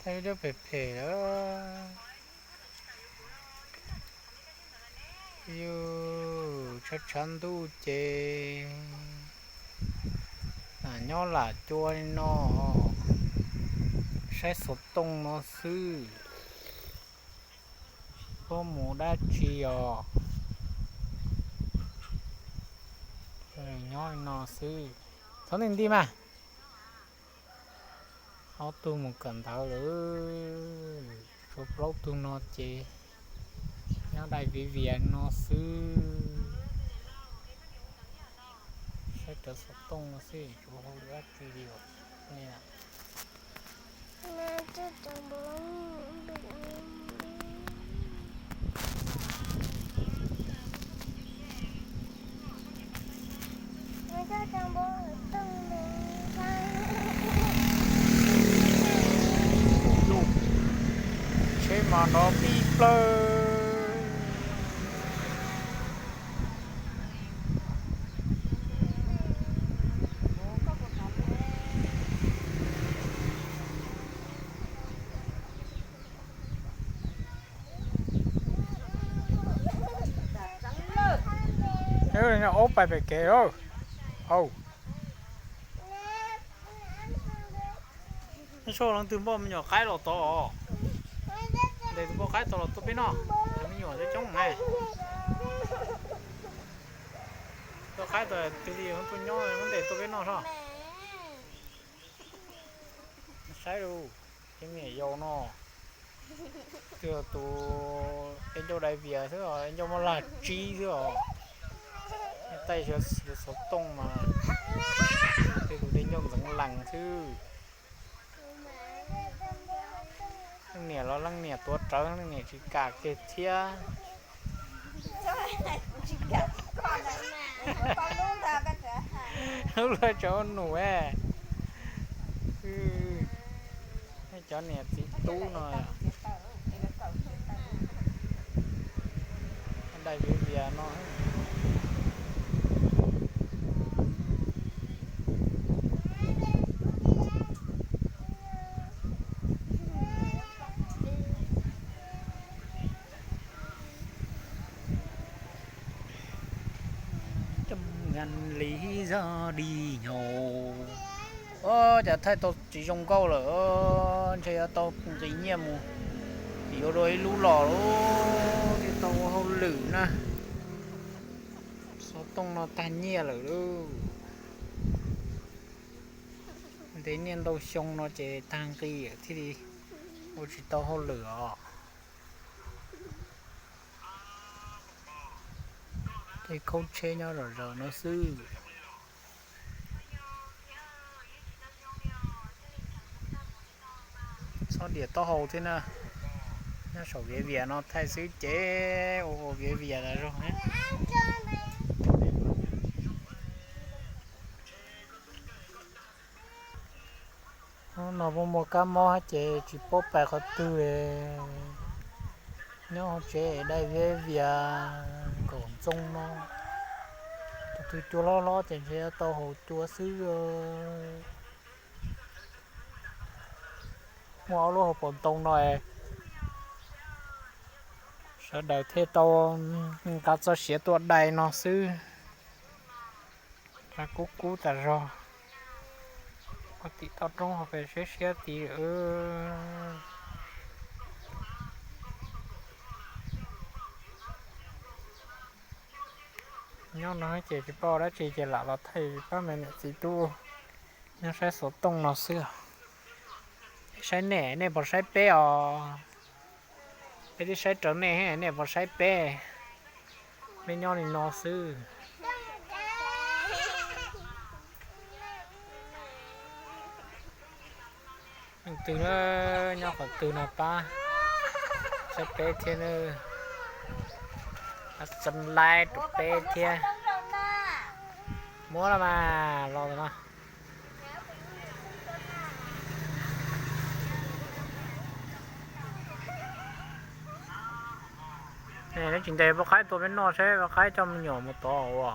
Ib lub phem phem lawm. Yus tshav tshav ntuj ces lam nyob lam cua li no, saib xov tooj no xwb, tsis paub mus dab tsi os. Nyob li no xwb, thov nti nti mas. Ob tug mus kawm ntawv lawm, tshuav plaub tug no ces nyob dai viav vias no xwb. Saib rawv xov tooj no xwb, tsis ua hauj lwm dab tsi li os. Tsheb mas nrov pib plawg. Aub pais pem kev lauj. Au. Neb sau leej twg npoj me nyuam qaib los tod. Ntes tus npoj qaib tod los tuaj peb noj, me nyuam coob coob ne. Npoj qaib tod twg li tuaj nyob muab ntes tuaj peb noj soj. Saib lus, cov niam yau no, twb yog tus es ncauj dai vias xwb os, es ncauj muaj lag tsib xwb os. Taij xov tooj mas, twb tus es ncauj ntxeev lees xwb. Leej niam los leej niam tuav rawv, leej niam tsis kam kiag thiab. Lub luag tseem ua num, cov niam txiv tub no. Dai viav vias no. Trong ngành lý do đi nhậu. Ua cas thaij tau tsis zoo nkauj lawm, ntshe yuav tau nqis nyiaj mus, yuav dua ib lub los lawm thiaj tau ua hauj lwm na. Xov tooj no tag nyiaj lawm lauj. Ntev niaj ntau xyoo no ces tag nqi thiaj li ua tsis tau hauj lwm os. Tej khaub tsheb nyob zom zaws no xwb. Txhob diam taub hau thiab na. Nyob saum viav vias no thaij xwb ces ua ua viav vias tas zog. Hnub no muaj muaj kab mob ces tsis paub pais qhov twg li. Nyob hauv tsev dai viav vias nkaum ntxoo no. Tus twg cua hlob hlob ces ntshe yuav tau haus cua xwb. Muaj ob lub hauv paus ntoo no, sawv daws thiaj tau nqa txoj sia tuaj dai no xwb. Kub kub tas zog. Ua tim toj roob hauv pes siab siab tid. Nyob no ces tsis paub dab tsi ces lam los thaij pab me niam txiv tub nyob saib xov tooj no xwb. Saib nej, nej puas saib peb os? Peb twb saib raws nej, nej puas saib peb? Peb nyob li no xwb. Leej twg nyob qhov twg no pab saib peb thiab nawb. Pab subscribe rau peb thiab. Muab los mas los no. Neb tsis ntes poj qaib tua peb noj saib poj qaib coj me nyuam mus tod ua.